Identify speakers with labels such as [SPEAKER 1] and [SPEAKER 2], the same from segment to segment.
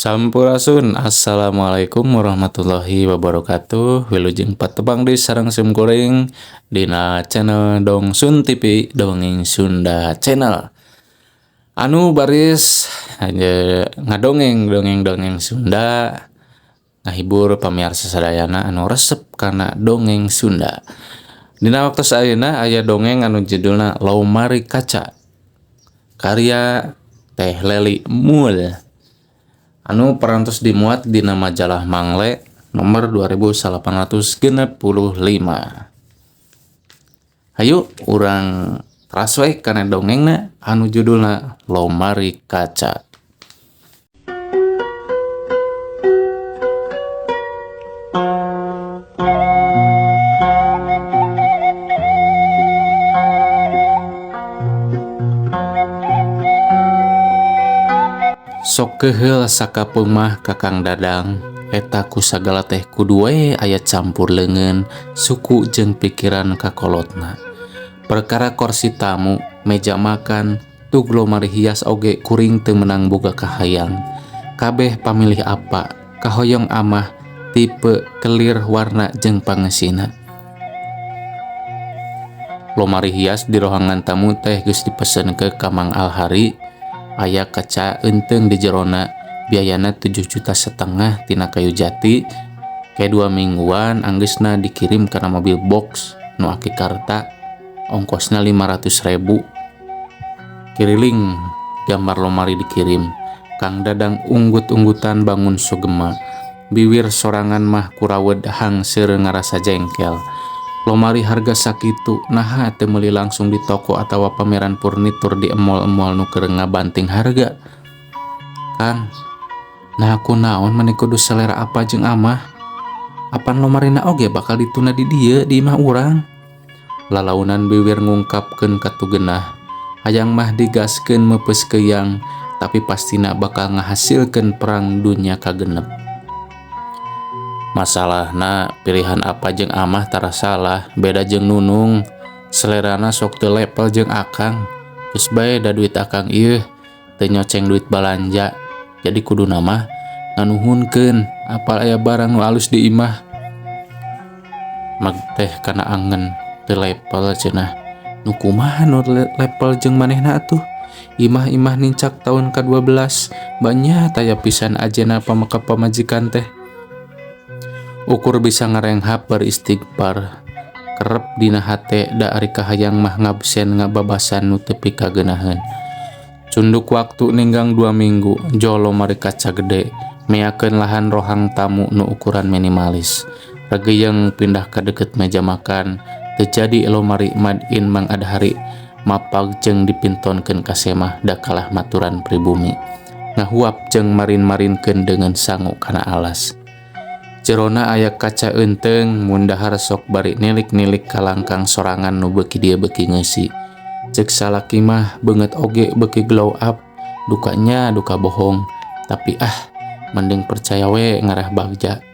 [SPEAKER 1] Sampurasun, assalamualaikum warahmatullahi wabarakatuh. Wilujeng patepang deui sareng sim kuring dina channel Dongsun TV, Dongeng Sunda Channel. Anu baris hanya ngadongeng dongeng-dongeng Sunda, ngahibur pamiarsa sadayana anu resep kana dongeng Sunda. Dina waktu ayeuna aya dongeng anu judulna Lomari Kaca, karya Teh Leli Mul, anu parantos dimuat dina majalah Mangle nomor 2865. Hayu urang teras we kana dongengna anu judulna Lomari Kaca. Sok keheul sakapeung mah ka Kang Dadang, eta ku sagala teh kudu we aya campur leungeun, suku jeung pikiran kakolotna. Perkara kursi tamu, meja makan, tug lomari hias oge kuring teu meunang boga kahayang. Kabeh pamilih apa, kahoyong amah, tipe, kelir, warna jeung pangesina. Lomari hias di rohangan tamu teh geus dipesen ke ka Mang Alhari. Aya kaca eunteung di jerona, biayana 7,5 juta tina kayu jati. Kayak 2 mingguan anggeusna dikirim kana mobil box nu aki karta, ongkosna 500.000. Kiriling gambar lomari dikirim. Kang Dadang unggut-unggutan bangun sugema. Biwir sorangan mah kurawed hangseur ngarasa jengkel. Lomari harga sakitu, naha teu meuli langsung di toko atawa pameran furnitur di emol-emol nu keur ngabanting harga. Kang, nah aku naon maneh kudu selera apa jeung amah? Apan lomarina oge bakal dituna di dieu di imah urang. Lalaunan biwir ngungkapkeun katugenah. Hayang mah digaskeun meupes keuyang, tapi pastina bakal ngahasilkeun perang dunya kagenep. Masalahna pilihan apa jeung amah tara salah, beda jeung Nunung. Selerana sok teu level jeung akang. Geus bae da duit akang ieu teu nyoceng duit balanja. Jadi kuduna mah nganuhunkeun apal aya barang nu alus di imah. Mag teh kana angen teu level cenah. Nu kumaha nu level jeung manehna atuh? Imah-imah nincak tahun ka-12, banyak taya pisan ajena pameka pamajikan teh. Ukur bisa ngarenghap beristighfar. Kerep dina hate da ari kahayang mah ngabsen ngababasan nu teu pikageunaheun. Cunduk waktu ninggang 2 minggu, jol lomari kaca gede, meakeun lahan rohang tamu nu ukuran minimalis. Regeyeng pindah ka deket meja makan, teu jadi lomari made in Mang Adhari, mapag jeung dipintonkeun ka semah da kalah maturan pribumi. Ngahuap jeung marin-marinkeun deungeun sangu kana alas. Jerona aya kaca eunteung mun dahar sok bari nilik-nilik kalangkang sorangan nu beuki dieu beuki ngeusi. Ceuk salaki mah beungeut oge beuki glow up, dukanya duka bohong, tapi ah mending percaya we ngarah bagja.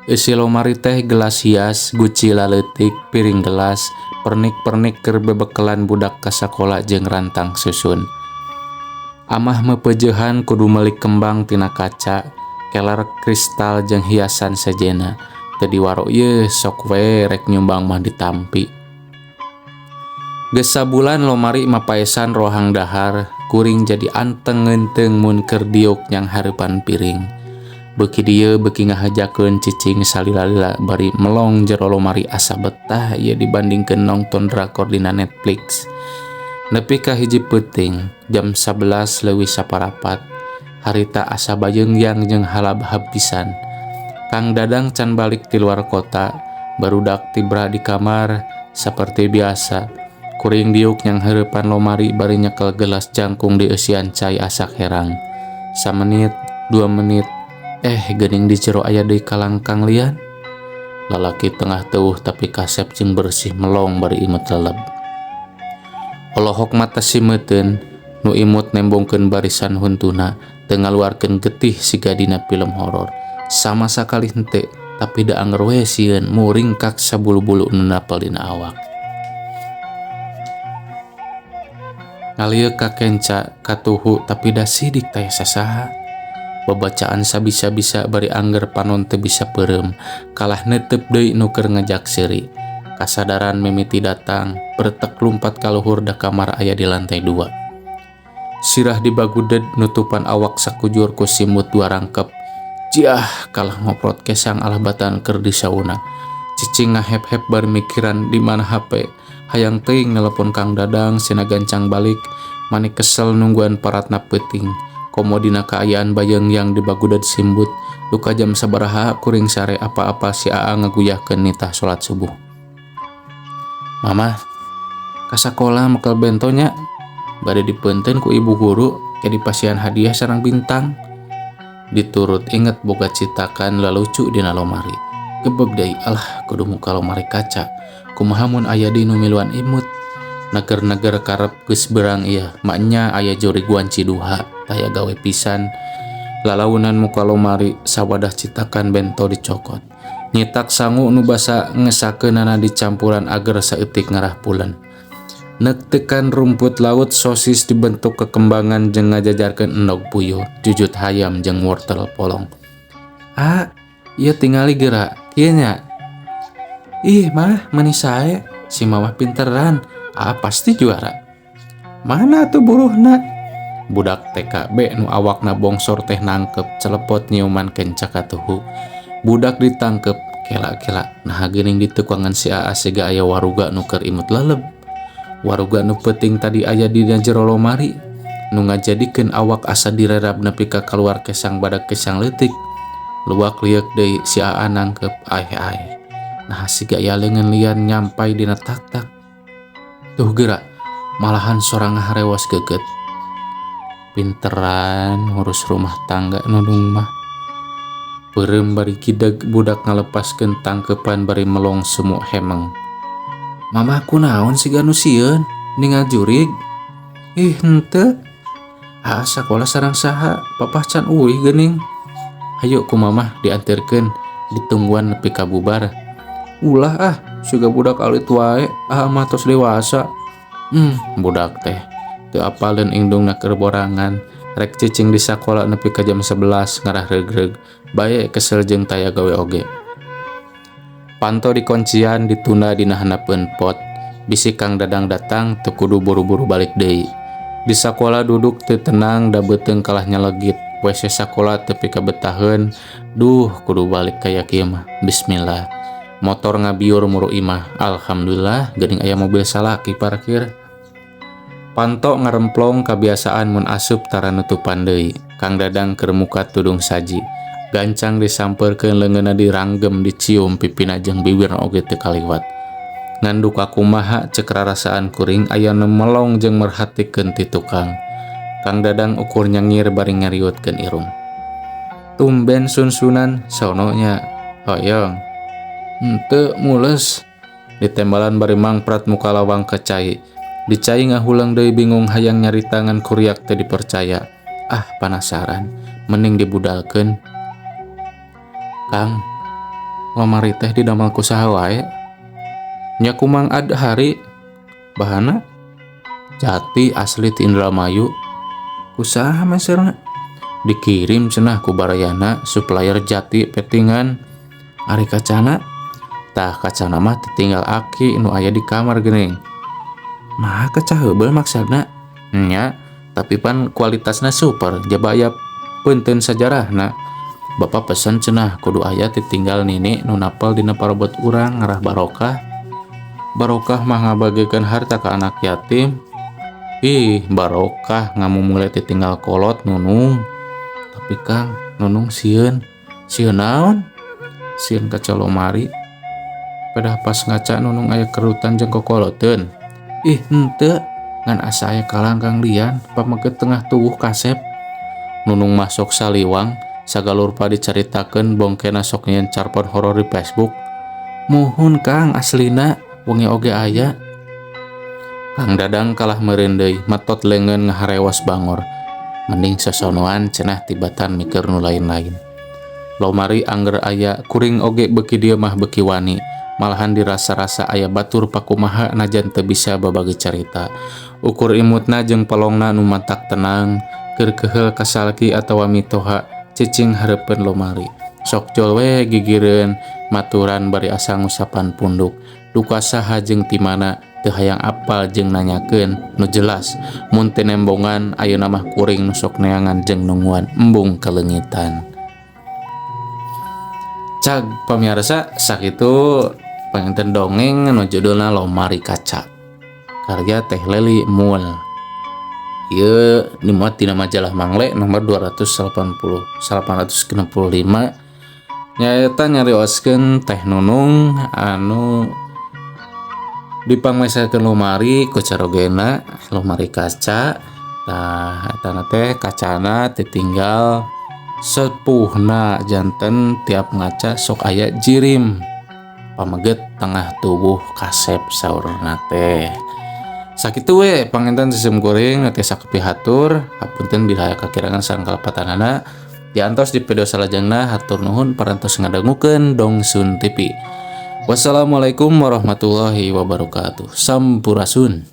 [SPEAKER 1] Eusi lomari teh gelas hias, guci laleutik, piring gelas, pernik-pernik keur bebekelan budak ka sakola jeung rantang susun. Amah mepeujehan kudu meuli kembang tina kaca, keler kristal jeung hiasan sejena. Teu diwaro ieu sok we rek nyumbang mah ditampi. Geus sabulan lomari mapaesan rohang dahar, kuring jadi anteng ngeunteung mun keur diuk nyang hareupan piring. Beuki dieu beuki ngahajakeun cicing salila-lila bari melong jero lomari asa betah ieu dibandingkeun nongton drakor dina Netflix. Nepi ka hiji peuting, jam 11 leuwih saparapat, harita asa bayeungyang jeung halab-hab pisan. Kang Dadang can balik ti luar kota, barudak tibra di kamar saperti biasa. Kuring diuk nyang hareupan lomari bari nyekel gelas jangkung di eusian cai asak herang. Samenit, 2 menit, geuning di jero aya deui kalangkang lian. Lalaki tengah teuh tapi kasep jeung bersih melong bari imut leleb. Olohok mata simeuteun, nu imut nembongkeun barisan huntuna, teu ngaluarkeun getih siga dina film horor. Sama sakali henteu, tapi da anger we sieun muringkak sabulu-bulu nu napel dina awak. Ngalieuk ka kenca katuhu tapi da sidik teh sasaha. Babacaan sabisa-bisa bari angger panon teu bisa peureum, kalah neuteup deui nu keur ngajak seuri. Kasadaran mimiti datang, pretek lumpat ka luhur da kamar aya di lantai dua. Sirah dibaguded nutupan awak sakujur ku simut dua rangkep. Jiah kalah ngoprot kesang alah batan keur di sauna. Cicing ngahep-hep bari mikiran di mana HP. Hayang teuing nelepon Kang Dadang sina gancang balik, mani kesel nungguan paratna peuting. Komo dina kaayaan bayeung yang dibaguded simbut, duka jam sabaraha kuring sare apa-apa si Aa ngaguyahkeun nitah salat subuh. Mamah, ka sakola mekel bento nya, bade dipeunteun ku ibu guru, ke dipasihan hadiah sareng bintang. Diturut inget boga citakan lalucu dina lomari. Gebeg deui, alah kudu muka lomari kaca. Kumaha mun aya deui nu miluan imut. Neger-neger karep geus beurang ieu, maenya aya jurig wanci duha, taya gawe pisan. Lalaunan muka lomari sawadah citakan bento dicokot. Nyitak sangu nu basa ngesakeunana dicampuran ager saeutik ngarah pulen. Neuktekan rumput laut sosis dibentuk kekembangan jeung ngajajarkeun endog puyuh, jujut hayam jeung wortel polong. Ah, ieu tingali geura, kieu nya. Ih mah meuni sae, si mamah pinteran. Ah pasti juara. Mana tuh buruhna? Budak TK B nu awakna bongsor teh nangkep celepot nyiuman kenca katuhu. Budak ditangkep kela-kela naha geuning di tukangan si Aa siga aya waruga nu keur imut leleb. Waruga nu peuting tadi aya dina jero lomari nu ngajadikeun awak asa direrab nepi ka kaluar kesang badag kesang leutik. Luak lieuk deui si Aa nangkep aeh-aeh. Naha siga aya leungeun lian nyampai dina taktak. Tuh geura, malahan sorang ngaharewos geugeut. Pinteran ngurus rumah tangga Nunung mah. Peureum bari gideg budak ngalepaskeun tangkepan bari melong semu hemeng. Mamah kunaon siga nu sieun ningal jurig? Ih henteu. Ah sakola sareng saha? Papah can uih geuning. Hayu ku mamah dianterkeun, ditungguan nepi ka bubar. Ulah ah, siga budak alit wae, ah mah tos dewasa. Budak teh teu apaleun indungna keur borangan, rek cicing di sakola nepi ka jam 11 ngarah reug-reug, bae kesel jeung taya gawe oge. Panto dikoncian ditunda dina handapeun pot, bisi Kang Dadang datang teu kudu buru-buru balik deui. Di sakola duduk teu tenang da beuteung kalah nyalegit, WC sakola teu pikabetaheun, duh kudu balik kaya kieu mah. Bismillah. Motor ngabiur muru imah, alhamdulillah geuning aya mobil salaki parkir. Panto ngaremplong kabiasaan mun asup tara nutupan deui. Kang Dadang keur muka tudung saji. Gancang disampeurkeun leungeunna diranggem dicium pipina jeung bibirna oge teu kaliwat. Ngan duka kumaha ceuk rarasaan kuring aya nu melong jeung merhatikeun ti tukang. Kang Dadang ukur nyengir bari ngariutkeun irung. Tumben sunsunan sono nya. Hoyong. Henteu mules. Ditembalan bari mangprat muka lawang ka cai. Di cai ngahuleng deui bingung hayang nyarita ngan kuriak teu dipercaya. Ah panasaran, mending dibudalkeun. Kang, lomari teh didamel ku saha wae? Nya ku Mang Adhari. Bahanna? Jati asli ti Indramayu. Ku saha meserna? Dikirim cenah ku barayana supplier jati petingan. Ari kacana? Tah kacana mah tinggal aki nu aya di kamar geuning. Nah kaca heubeul maksudna? Nya, tapi pan kualitasna super, jaba aya peunteun sajarahna. Bapak pesen cenah kudu aya titinggal nini nu napel dina parobot urang ngarah barokah. Barokah mah ngabagikeun harta ka anak yatim. Ih, barokah ngamumule titinggal kolot Nunung. Tapi Kang, Nunung sieun. Sieun naon? Sieun kaca lomari. Pedah pas ngaca Nunung aya kerutan jeung kokoloteun. Ih, henteu. Ngan asa aya kalangkang lian pameget tengah tuwuh kasep. Nunung mah sok saliwang, sagalurpa dicaritakeun bongkena sok nyieun carpon horor di Facebook. Muhun Kang aslina wengi oge aya. Kang Dadang kalah meureun deui, metot leungeun ngaharewas bangor. Mending sosonoan cenah tibatan mikir nu lain-lain. Lomari angger aya kuring oge beuki dieu mah beuki wani. Malahan dirasa-rasa aya batur pakumaha najan teu bisa babagi carita. Ukur imutna jeung pelongna nu matak tenang, keur keheul ka salaki atawa mitoha Cicing hareupeun lomari. Sok jol we gigireun maturan bari asa ngusapan punduk. Duka saha jeung ti mana teu hayang apal jeung nanyakeun. Nu jelas mun teu nembongan ayeuna mah kuring nu sok neangan jeung nungguan embung kaleungitan. Cag pamiarsa, sakitu panginten dongeng nu judulna Lomari Kaca karya Teh Leli Mul. Ieu dimuat dina majalah Mangle nomor 280 865, nyaeta nyarioskeun Teh Nunung anu dipangmeserkeun lomari ku carogena, lomari kaca. Tah, eta teh kacana ditinggal sepuhna, janten tiap ngaca sok aya jirim. Pameget tengah tubuh kasep saurna teh. Sakitu we panginten sim kuring tiasa kapihatur. Hapunten bila aya kakirangan sareng kalepatanana. Diantos di video salajengna. Hatur nuhun parantos ngadangukeun Dongsun TV. Wassalamualaikum warahmatullahi wabarakatuh. Sampurasun.